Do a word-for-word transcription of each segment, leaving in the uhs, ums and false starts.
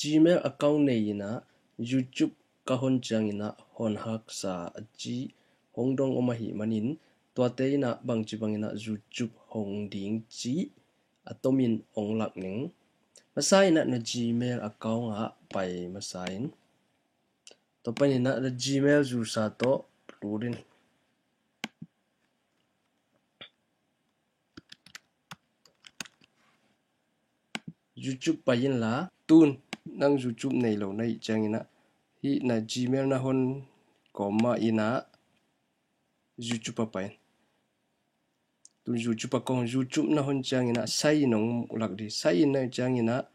Gmail account nei in ah YouTube ka hon ciangin ah hon haksa a ci hong dong om ahih manin, tuate in ah bangci bangin ah YouTube hong ding cih a tomin hong lak ning. Masa in ah na Gmail account ah pai masa in. Tua panin ah na Gmail zusa tawh lut in. YouTube pai inla, tun nang YouTube nei lo na hih ciangin ah, hih na Gmail na hon kawm mah in ah YouTube ah pai in. Tun YouTube ah kong, YouTube na hon ciangin ah sign in hong lak ding. Sign in na hih ciangin ah,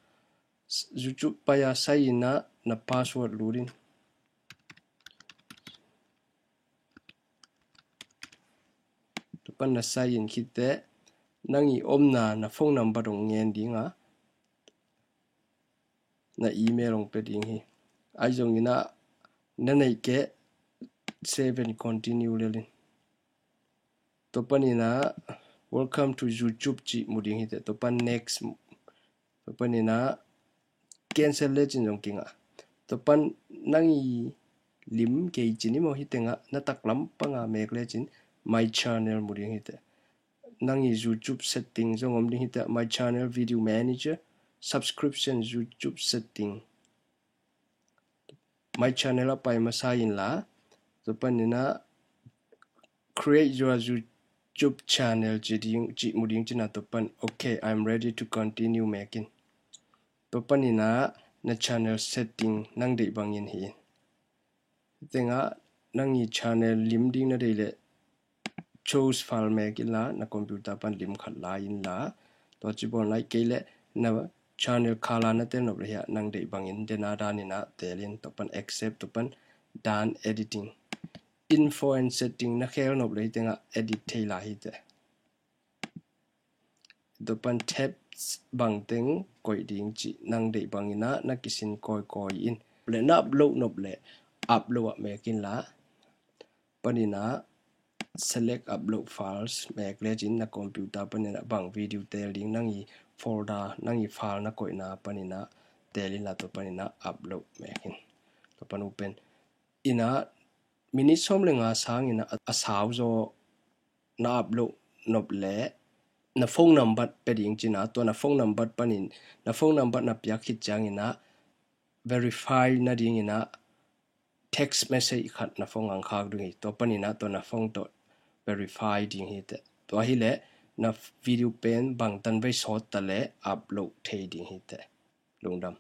YouTube pai a sign in ah na password lut in. Tua pan na sign in khit teh, nang i omna na phone number hong ngen ding a, na email hong pia ding hi. Ahi zongin ah na neih kei, save and continue lel in. Tua panin ah, "Welcome to YouTube," cih mu ding hi teh. Tua pan next. Tua panin ah, cancel lecin zong kingah. Tua pan nang i lim kei cin i maw, hih tengah na taklam panga mek lecin, "My channel" mu ding hi teh. Nang i YouTube setting zong om ding hi teh, "My channel, video manager, subscription, YouTube setting." "My channel" ah pai masa inla, tua panin ah, "Create your YouTube channel," cih ding, cih mu ding cin ah, tua pan, "Okay, I'm ready to continue," mek in. Tua panin ah na channel setting nang deih bangin hi in. Tengah nang i channel lim ding na deih leh, "Choose file" mek inla, na computer pan lim khat la inla, tua ci bawl nai kei leh na channel color na tel nop leh hiah nang deih bangin dena danin ah tel in. Tua pan accept, tua pan done editing. Info and setting na khel nop leh hih tengah edit thei lai hi teh. Tua pan tabs bangteng koih ding cih nang deih bangin ah na kisin kawikawi in. Leh na upload nop leh upload ah mek inla, panin ah select upload files mek lecin na computer panin ah bang video tel ding, nang i folder, nang i file na koihna panin ah tel inla, tua panin ah upload mek in. Tua pan open. In ah, minute sawm le nga sangin ah a sau zaw na upload nop leh na phone number pia ding cin ah, tua na phone number panin, na phone number na piak khit ciangin ah verify nadingin ah text message khat na phone ah hong khak ding hi. Tua panin ah tua na phone tawh verify ding hi teh. Tua hi leh na video pen bangtan vei sawt ta leh upload thei ding hi teh. Lungdam.